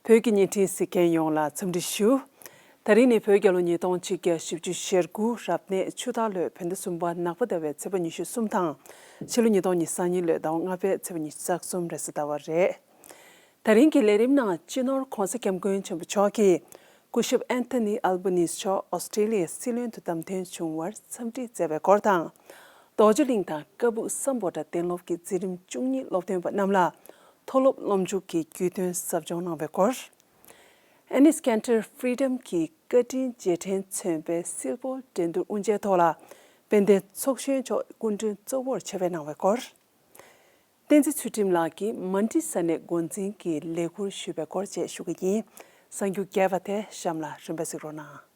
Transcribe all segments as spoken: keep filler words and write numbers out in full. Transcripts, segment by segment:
བོད་ཀྱི་བརྙན་འཕྲིན་གཟིགས་མཁན་ཡོངས་ལ་འཚམས་འདྲི་ཞུ། ད་རིང་ནི་བོད་རྒྱལ་ལོ་ཉིས་སྟོང་ཆིག་བརྒྱ་བཞི་བཅུ་ཞེ་དགུ་རབ་གནས་ཆུ་སྟག་ལོའི་བོད་ཟླ་གསུམ་པ་ནག་པ་ཟླ་བའི་ཚེས་པ་ཉི་ཤུ་གསུམ་དང་། ཕྱི་ལོ་ཉིས་སྟོང་ཉི་ཤུ་རྩ་གཉིས་ལོའི་ཟླ་བ་ལྔ་པའི་ཚེས་པ་ཉི་ཤུ་རྩ་གསུམ་རེས་གཟའ་ཟླ་བ་རེད། ད་རིང་གི་ལས་རིམ་ནང་སྤྱི་ནོར་༧གོང་ས་༧སྐྱབས་མགོན་ཆེན་པོ་མཆོག་གིས་སྐུ་ཞབས་ཨན་ཐོ་ནི་ཨལ་བྷ་ནིས་མཆོག་ཨོ་སི་ཀྲེ་ལི་ཡའི་སྲིད་བློན་དུ་བདམས་ཐོན་བྱུང་བར་འཚམས་འདྲི་མཛད་པའི་སྐོར་དང་། རྡོ་རྗེ་གླིང་དང་ཀ་སྦུག་སམ་བྷོ་ཊ་གཏན་སློབ་ཀྱི་འཛིན་རིམ་བཅུ་གཉིས་སློབ་ཐོན་པ་རྣམས་ལ་མཐོ་སློབ་སློབ་འཇུག་གི་རྒྱུས་སྟོན་ཟབ་སྦྱོང་གནང་བའི་སྐོར། ཨེ་ནིས་ཀན་ཊར་ཕི་རི་ཌམ་གྱི་བཀའ་དྲིན་རྗེས་དྲན་མཚོན་པའི་སིལ་བུར་འགྲན་བསྡུར་དབུ་འབྱེད་ཐོག་ལ་དཔལ་ལྡན་ཚོགས་གཞོན་མཆོག་སྐུ་མགྲོན་གཙོ་བོར་ཆེད་ཕེབས་གནང་བའི་སྐོར། བསྟན་འཛིན་ཚུལ་ཁྲིམས་ལགས་ཀྱིས་མན་ཌི་ས་གནས་འགོ་འཛིན་གྱི་ལས་ཁུར་ཞུས་པའི་སྐོར་བཅས་ཞུ་གི་ཡིན། གསར་འགྱུར་རྒྱས་པ་དེ་གཤམ་ལ་རིམ་པས་གཟིགས་རོགས་གནང་།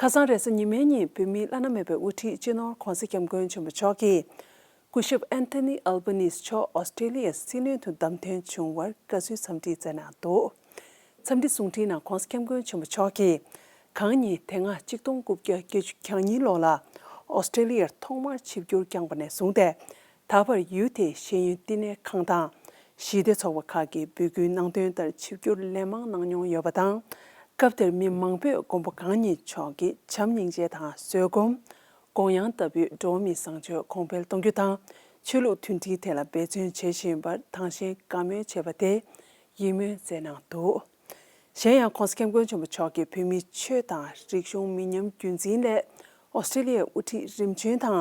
ཁ་སང་རེས་གཟའ་ཉི་མའི་ཉིན་བོད་མིའི་བླ་ན་མེད་པའི་དབུ་ཁྲིད་སྤྱི་ནོར་༧གོང་ས་༧སྐྱབས་མགོན་ཆེན་པོ་མཆོག་གིས་སྐུ་ཞབས་ཨན་ཐོ་ནི་ཨལ་བྷ་ནིས་མཆོག་ཨོ་སི་ཀྲེ་ལི་ཡའི་སྲིད་བློན་དུ་བདམས་ཐོན་བྱུང་བར་དགའ་བསུའི་འཚམས་འདྲི་བསྩལ་གནང་འདུག། འཚམས་འདྲི་གསུང་འཕྲིན་ནང་༧གོང་ས་༧སྐྱབས་མགོན་ཆེན་པོ་མཆོག་གིས་གང་ཉིད་དེ་སྔ་གཅིག་སྟོང་དགུ་བརྒྱ་བརྒྱད་ཅུ་གྱ་གཉིས་ལོ་ལ་ཨོ་སི་ཀྲེ་ལི་ཡར་ཐོག་མར་ཆིབས་བསྒྱུར་བསྐྱངས་པ་ནས་བཟུང་སྟེ། ད་བར་ཡུལ་དེའི་ཤེས་ཡོན་བསྟི་གནས་ཁང་དང་ཞི་བདེ་ཚོགས་པ་ཁག་གིས་འབོད་སྐུལ་གནང་དོན་ལྟར་ཆིབས་བསྒྱུར་ལན་མང་གནང་མྱོང་ཡོད་པ་དང་། སྐབས་དེར་མི་མང་པོས་མགོན་པོ་གང་ཉིད་མཆོག་གི་བྱམས་སྙིང་རྗེ་དང་བཟོད་སྒོམ། དགོངས་ཡངས་ལྟ་བུའི་འགྲོ་བ་མིའི་བཟང་སྤྱོད་གོང་འཕེལ་གཏོང་རྒྱུ་དང་ཆོས་ལུགས་མཐུན་སྒྲིལ་ཐད་ལ་འབད་བརྩོན་བྱེད་བཞིན་པར་དང་ཞེན་བཀའ་མོལ་བྱས་པ་དེ་ཡིད་སྨོན་མཛད་གནང་འདུག། གཞན་ཡང་༧གོང་ས་༧སྐྱབས་མགོན་ཆེན་པོ་མཆོག་གིས་བོད་མིའི་ཆོས་དང་རིག་གཞུང་མི་ཉམས་རྒྱུན་འཛིན་སླད་ཨོ་སི་ཀྲེ་ལི་ཡའི་དབུ་ཁྲིད་རིམ་བྱོན་དང་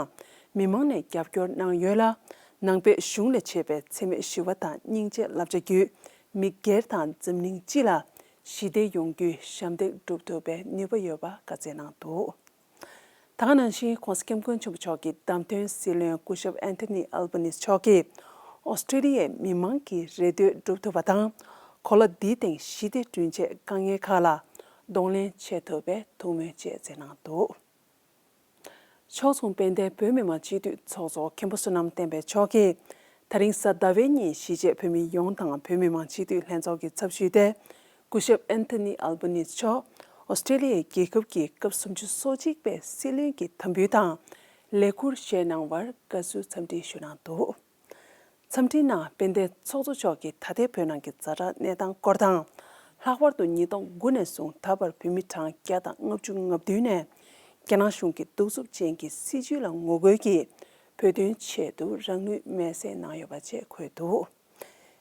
མི་མང་ནས་རྒྱབ་སྐྱོར་གནང་ཡོད་ལ། ནང་པའི་གཞུང་ལས་བྱེད་པའི་འཚེ་མེད་ཞི་བ་དང་སྙིང་རྗེ་བསླབ་བྱ་བརྒྱུད་མི་སྒེར་དང་འཛམ་གླིང་སྤྱི་ལ་ཞི་བདེ་ཡོང་རྒྱུའི་ཞབས་འདེགས་སྒྲུབ་ཐུབ་པའི་ནུས་པ་ཡོད་པ་བཀའ་སྩལ་གནང་འདུག། ད་ག་ནང་བཞིན་༧གོང་ས་༧སྐྱབས་མགོན་ཆེན་པོ་མཆོག་གི་བདམས་ཐོན་སྲིད་བློན་སྐུ་ཞབས་ཨན་ཐོ་ནི་ཨལ་བྷ་ནིས་མཆོག་གིས་ཨོ་སི་ཀྲེ་ལི་ཡའི་མི་མང་གི་རེ་འདོད་སྒྲུབ་ཐུབ་པ་དང་། གོ་ལ་འདིའི་སྟེང་ཞི་བདེ་བསྐྲུན་ཆེད་དཀའ་ངལ་ཁག་ལ་གདོང་ལེན་བྱེད་ཐུབ་པའི་ཐུགས་སྨོན་བཅས་མཛད་གནང་འདུག། ཕྱོགས་མཚུངས་དཔལ་ལྡན་བོད་མི་མང་སྤྱི་འཐུས་ཚོགས་གཙོ་མཁན་པོ་བསོད་ནམས་བསྟན་འཕེལ་མཆོག་གིས་ད་རིང་གཟའ་ཟླ་བའི་ཉིན་གཞིས་བྱེས་བོད་མི་ཡོངས་དང་བོད་མི་མང་སྤྱི་འཐུས་ལྷན་ཚོགས་ཀྱི་ཚབ་ཞུས་ཏེ། སྐུ་ཞབས་ཨན་ཐོ་ནི་ཨལ་བྷ་ནིས་མཆོག་ཨོ་སི་ཀྲེ་ལི་ཡའི་རྒྱལ་ཁབ་ཀྱི་སྐབས་སུམ་ཅུ་སོ་གཅིག་པའི་སྲིད་བློན་གྱི་དམ་འབུལ་དང་ལས་ཁུར་བཞེས་གནང་བར་དགའ་བསུའི་འཚམས་འདྲི་ཞུ་གནང་འདུག། འཚམས་འདྲིའི་ནང་དཔལ་ལྡན་ཚོགས་གཙོ་མཆོག་གིས་ད་ལྟའི་བོད་ནང་གི་ཛ་དྲག་གནས་སྟངས་སྐོར་དང་། ལྷག་པར་དུ་ཉིས་སྟོང་དགུ་ནས་བཟུང་ད་བར་བོད་མི་གྲངས་བརྒྱ་དང་ལྔ་བཅུ་ང་བདུན་ནས་རྒྱ་ནག་གཞུང་གི་གདུག་རྩུབ་ཅན་གྱི་སྲིད་བྱུས་ལ་ངོ་རྒོལ་གྱིས་བོད་དོན་ཆེད་དུ་རང་ལུས་མེར་སྲེག་གནང་ཡོད་པ་བཅས་འཁོད་འདུག།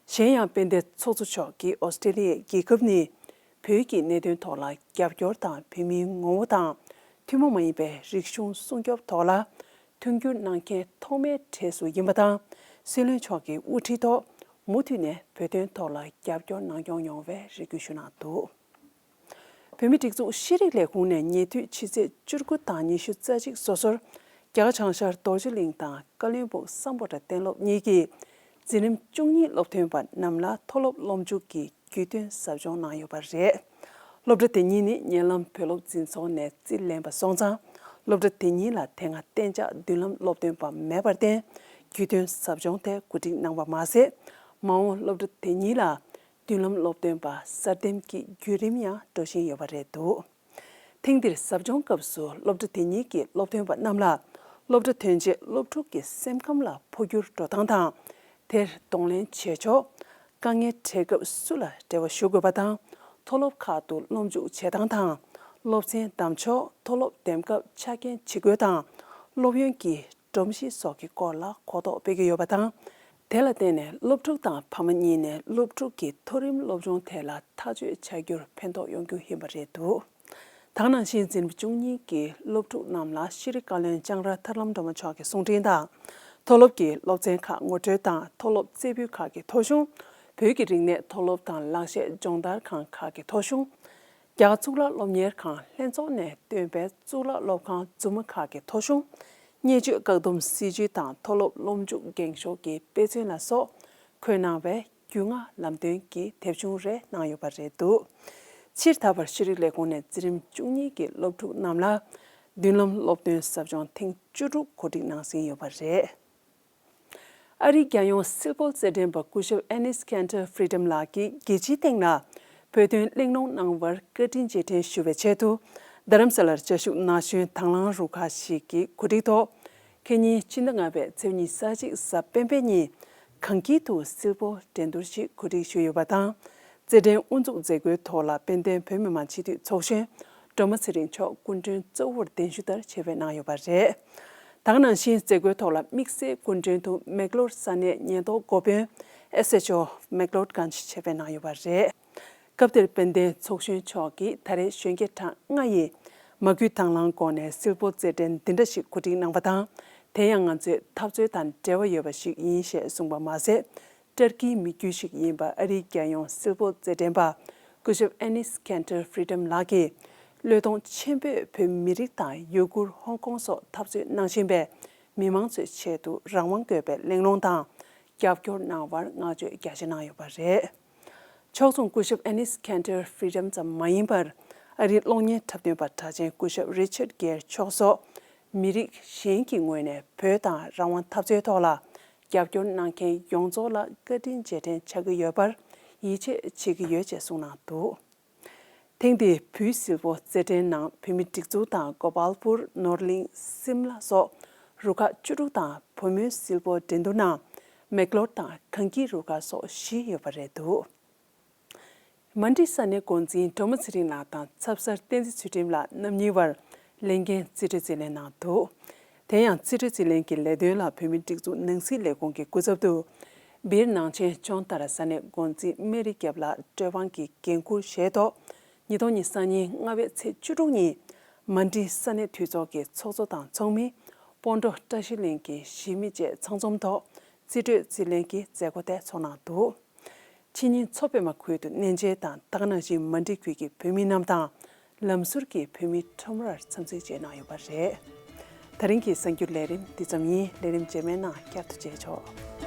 གཞན་ཡང་དཔལ་ལྡན་ཚོགས་གཙོ་མཆོག་གིས་ཨོ་སི་ཀྲེ་ལི་ཡའི་རྒྱལ་ཁབ་ནི་བོད་ཀྱི་གནད་དོན་ཐོག་ལ་རྒྱབ་སྐྱོར་དང་བོད་མིའི་ངོ་བོ་དང་ཐུན་མོང་མ་ཡིན་པའི་རིག་གཞུང་སྲུང་སྐྱོབ་ཐོག་ལ་མཐུན་འགྱུར་གནང་མཁན་ཐོག་མའི་གྲས་སུ་ཡིན་པ་དང་། སྲིད་བློན་མཆོག་གི་དབུ་ཁྲིད་ཐོག་མུ་མཐུད་ནས་བོད་དོན་ཐོག་ལ་རྒྱབ་སྐྱོར་གནང་སྐྱོང་ཡོང་བའི་རེ་སྐུལ་ཞུ་གནང་འདུག། བོད་མིའི་སྒྲིག་འཛུགས་ཤེས་རིག་ལས་ཁུངས་ནས་ཉེ་དུས་ཕྱི་ཚེས་བཅུ་དགུ་དང་ཉི་ཤུ་རྩ་གཅིག་སོ་སོར་རྒྱ་གར་བྱང་ཤར་རྡོ་རྗེ་གླིང་དང་ཀ་བློན་སྦུག་སམ་བྷོ་ཊ་གཏན་སློབ་གཉིས་ཀྱི་འཛིན་རིམ་བཅུ་གཉིས་སློབ་ཐོན་པ་རྣམས་ལ་མཐོ་སློབ་སློབ་འཇུག་གི་རྒྱུས་སྟོན་ཟབ་སྦྱོང་གནང་ཡོད་པ་རེད། སློབ་གྲྭ་དེ་གཉིས་ནི་ཉེ་ལམ་བོད་སློབ་འཛིན་ཚོགས་ནས་རྩིས་ལེན་པ་སོང་ཙང་། སློབ་གྲྭ་དེ་གཉིས་ལ་དེ་སྔ་གཏན་འཇགས་མདུན་ལམ་སློབ་སྟོན་པ་མེད་པར་བརྟེན། རྒྱུས་སྟོན་ཟབ་སྦྱོང་དེ་གོ་སྒྲིག་གནང་བ་མ་ཟད། མ་འོངས་སློབ་གྲྭ་དེ་གཉིས་ལ་མདུན་ལམ་སློབ་སྟོན་པ་གསར་འདེམས་ཀྱི་བརྒྱུད་རིམ་ཡང་འགྲོ་བཞིན་ཡོད་པ་རེད་འདུག། ཐེངས་འདིར་ཟབ་སྦྱོང་སྐབས་སུ་སློབ་གྲྭ་དེ་གཉིས་ཀྱི་སློབ་ཐོན་པ་རྣམས་ལ་སློབ་གྲྭ་ཐོན་རྗེས་སློབ་ཕྲུག་གི་སེམས་ཁམས་ལ་འཕོ་འགྱུར་འགྲོ་སྟངས་དང་། དེར་གདོང་ལེན་བྱེད་ཕྱོགས། དཀའ་ངལ་འཕྲད་སྐབས་སུ་ལ་འབྲེལ་བ་ཞུ་དགོས་པ་དང་། མཐོ་སློབ་ཁག་ཏུ་སློབ་འཇུག་བྱེད་སྟངས་དང་། སློབ་ཚན་བདམས་ཕྱོགས། མཐོ་སློབ་འདེམས་སྐབས་ཆ་རྐྱེན་ཇི་དགོས་དང་། སློབ་ཡོན་གྱི་སྒྲོམ་གཞི་སོགས་ཀྱི་སྐོར་ལ་གོ་རྟོགས་སྤེལ་གྱི་ཡོད་པ་དང་། དེ་ལ་བརྟེན་ནས་སློབ་ཕྲུག་དང་ཕ་མ་གཉིས་ནས་སློབ་ཕྲུག་གི་མཐོ་རིམ་སློབ་སྦྱོང་ཐད་ལ་ཐག་གཅོད་བྱ་རྒྱུར་ཕན་ཐོགས་ཡོང་རྒྱུ་ཡིན་པ་རེད་འདུག། ད་ག་ནང་བཞིན་འཛིན་གྲྭ་བཅུ་གཉིས་ཀྱི་སློབ་ཕྲུག་རྣམས་ལ་ཤེས་རིག་བཀའ་བློན་ལྕང་ར་ཐར་ལམ་སྒྲོལ་མ་མཆོག་གི་གསུང་འཕྲིན་དང་། མཐོ་སློབ་ཀྱི་སློབ་ཚན་ཁག་ངོ་སྤྲོད་དང་། མཐོ་སློབ་རྩེ་ཕུད་ཁག་གི་ཐོ་གཞུང་། བོད་ཀྱི་རིག་གནས་མཐོ་སློབ་དང་ལག་ཤེས་སྦྱོང་བརྡར་ཁང་ཁག་གི་ཐོ་གཞུང་། རྒྱ་གར་གཙུག་ལག་སློབ་གཉེར་ཁང་ལྷན་ཚོགས་ནས་བཏོན་པའི་གཙུག་ལག་སློབ་ཁང་རྫུན་མ་ཁག་གི་ཐོ་གཞུང་། བརྙས་བཅོས་བཀག་སྡོམ་སྲིད་བྱུས་དང་མཐོ་སློབ་སློབ་འཇུག་འགེངས་ཤོག་གི་དཔེ་མཚོན་ལ་སོགས་འཁོད་གནང་བའི་རྒྱུས་མངའ་ལམ་སྟོན་གྱི་དེབ་ཆུང་རེ་གནང་ཡོད་པ་རེད་འདུག། སྤྱིར་ད་བར་ཤེས་རིག་ལས་ཁུངས་ནས་འཛིན་རིམ་བཅུ་གཉིས་ཀྱི་སློབ་ཕྲུག་རྣམས་ལ་མདུན་ལམ་སློབ་སྟོན་ཟབ་སྦྱོང་ཐེངས་བཅུ་དྲུག་གོ་སྒྲིག་གནང་ཟིན་ཡོད་པ་རེད། ཨ་རིའི་རྒྱལ་ཡོངས་སིལ་སྤོལ་རྩེད་འགྲན་པ་སྐུ་ཞབས་ཨེ་ནིས་ཁན་ཏར་ཧྥི་རི་ཌམ་ལགས་ཀྱིས་རྒྱལ་སྤྱིའི་སྟེང་ལ་བོད་དོན་གླེང་སློང་གནང་བར་བཀའ་དྲིན་རྗེས་དྲན་ཞུ་བའི་ཆེད་དུ། རྡ་རམ་ས་ལར་བཅའ་བཞུགས་ན་གཞོན་དང་བླངས་རུ་ཁག་ཞིག་གི་གོ་སྒྲིག་ཐོག་ཁེ་ཉིན་ཕྱི་ཟླ་ལྔ་པའི་ཚེས་ཉི་ཤུ་རྩ་གཅིག་གཟའ་སྤེན་པའི་ཉིན་གངས་དཀྱིལ་དུ་སིལ་སྤོལ་འགྲན་བསྡུར་ཞིག་གོ་སྒྲིག་ཞུས་ཡོད་པ་དང་། རྩེད་འགྲན་དབུ་འཛུགས་མཛད་སྒོའི་ཐོག་ལ་དཔལ་ལྡན་བོད་མི་མང་སྤྱི་འཐུས་ཚོགས་གཞོན་སྒྲོལ་མ་ཚེ་རིང་མཆོག་སྐུ་མགྲོན་གཙོ་བོར་གདན་ཞུ་ལྟར་ཆེད་ཕེབས་གནང་ཡོད་པ་རེད། ད་ག་ནང་བཞིན་མཛད་སྒོའི་ཐོག་ལ་དམིགས་བསལ་སྐུ་མགྲོན་དུ་མེག་ལོར་ས་གནས་ཉེན་རྟོག་འགོ་དཔོན་ཨེས་ཨེཆ་ཨོ་མེག་ལོར་གྷན་ཇི་ཆེད་ཕེབས་གནང་ཡོད་པ་རེད། སྐབས་དེར་དཔལ་ལྡན་ཚོགས་གཞོན་མཆོག་གིས་ད་རེས་གཞོན་སྐྱེས་གྲངས་ལྔ་ཡིས་མ་བསྐུལ་དང་བླངས་སྒོ་ནས་སིལ་སྤོལ་རྩེད་འགྲན་འདི་འདྲ་ཞིག་གོ་སྒྲིག་གནང་བ་དང་། དེ་ཡང་ང་ཚོའི་འཐབ་རྩོད་དང་འབྲེལ་བ་ཡོད་པ་ཞིག་ཡིན་ཞེས་གསུངས་པ་མ་ཟད། ཏུར་ཀིའི་མི་རྒྱུད་ཞིག་ཡིན་པ་ཨ་རིའི་རྒྱལ་ཡོངས་སིལ་སྤོལ་རྩེད་འགྲན་པ་སྐུ་ཞབས་ཨེ་ནིས་ཁན་ཏར་ཧྥི་རི་ཌམ་ལགས་ཀྱིས་བློས་གཏོང་ཆེན་པོས་བོད་མི་རིགས་དང་ཡུ་གུར་ཧོང་ཀོང་སོགས་འཐབ་རྩོད་གནང་བཞིན་པའི་མི་མང་ཚོའི་ཆེད་དུ་རང་དབང་དགོས་པའི་གླེང་སློང་དང་རྒྱབ་སྐྱོར་གནང་བར་བསྔགས་བརྗོད་རྒྱ་ཆེ་གནང་ཡོད་པ་རེད། ཕྱོགས་མཚུངས་སྐུ་ཞབས་ཨེ་ནིས་ཁན་ཏར་ཧྥི་རི་ཌམ་ཙམ་མ་ཡིན་པར་ཨ་རིའི་གློག་བརྙན་འཁྲབ་སྟོན་པ་གྲགས་ཅན་སྐུ་ཞབས་རི་ཆར་གྷེར་མཆོག་སོགས་མི་རིགས་གཞན་གྱི་ངོས་ནས་བོད་དང་རང་དབང་འཐབ་རྩོད་ཐོག་ལ་རྒྱབ་སྐྱོར་གནང་མཁན་ཡོངས་རྫོགས་ལ་བཀའ་དྲིན་རྗེས་དྲན་ཆགས་ཀྱི་ཡོད་པར་ཡིད་ཆེས་བྱེད་ཀྱི་ཡོད་ཅེས་གསུངས་གནང་འདུག་ཐེངས་འདིའི་བོད་སིལ་སྤོལ་རྩེད་འགྲན་ནང་བོད་མིའི་སྒྲིག་འཛུགས་དང་གོ་པལ་པུར། ནོར་གླིང་། སིམ་ལ་སོགས་རུ་ཁག་བཅུ་དྲུག་དང་བུ་མོའི་སིལ་སྤོལ་འགྲན་བསྡུར་ནང་མེག་ལོར་དང་གངས་སྐྱིད་རུ་ཁག་སོགས་བཞི་ཡོད་པ་རེད་འདུག་མན་ཌི་ས་གནས་འགོ་འཛིན་སྒྲོལ་མ་ཚེ་རིང་ལགས་དང་ཚབ་གསར་བསྟན་འཛིན་ཚུལ་ཁྲིམས་ལགས་རྣམ་གཉིས་བར་ལས་འགན་རྩིས་སྤྲོད་རྩིས་ལེན་གནང་འདུག་དེ་ཡང་རྩིས་སྤྲོད་རྩིས་ལེན་གྱི་ལས་དོན་ལ་བོད་མིའི་སྒྲིག་འཛུགས་ནང་སྲིད་ལས་ཁུངས་ཀྱི་སྐུ་ཚབ་ཏུ། སྦིར་ནང་ཆེན་ལྕོང་ཏ་ར་ས་གནས་འགོ་འཛིན་སྨན་རི་རྒྱབ་ལགས་སྤྲོད་དབང་གི་འགན་འཁུར་བཞེས་ཐོག་ཉིས་སྟོང་ཉི་ཤུ་རྩ་གཉིས་ལྔ་པའི་ཚེས་བཅུ་དྲུག་ཉིན་མན་ཌི་ས་གནས་འཐུས་ཚོགས་ཀྱི་ཚོགས་གཙོ་དང་ཚོགས་མི། སྤོན་ཊོ་བཀྲ་ཤིས་གླིང་གི་གཞིས་མི་བཅས་ཚང་འཛོམས་ཐོག་རྩིས་སྤྲོད་རྩིས་ལེན་གྱི་མཛད་སྒོ་དེ་ཚོགས་གནང་འདུག་ཕྱི་ཉིན་མཚོ་པདྨ་ཁུལ་དུ་གནས་མཇལ་དང་ད་ག་ནང་བཞིན་མན་ཌི་ཁུལ་གྱི་བོད་མི་རྣམས་དང་ལམ་ཟུར་གྱི་བོད་མི་ཁྲོམ་རར་འཚམས་གཟིགས་བཅས་གནང་ཡོད་པ་རེད། ད་རིང་གི་གསར་འགྱུར་ལས་རིམ་འདི་ཙམ་ཡིན། ལས་རིམ་རྗེས་མའི་ནང་བསྐྱར་དུ་མཇལ་ཆོག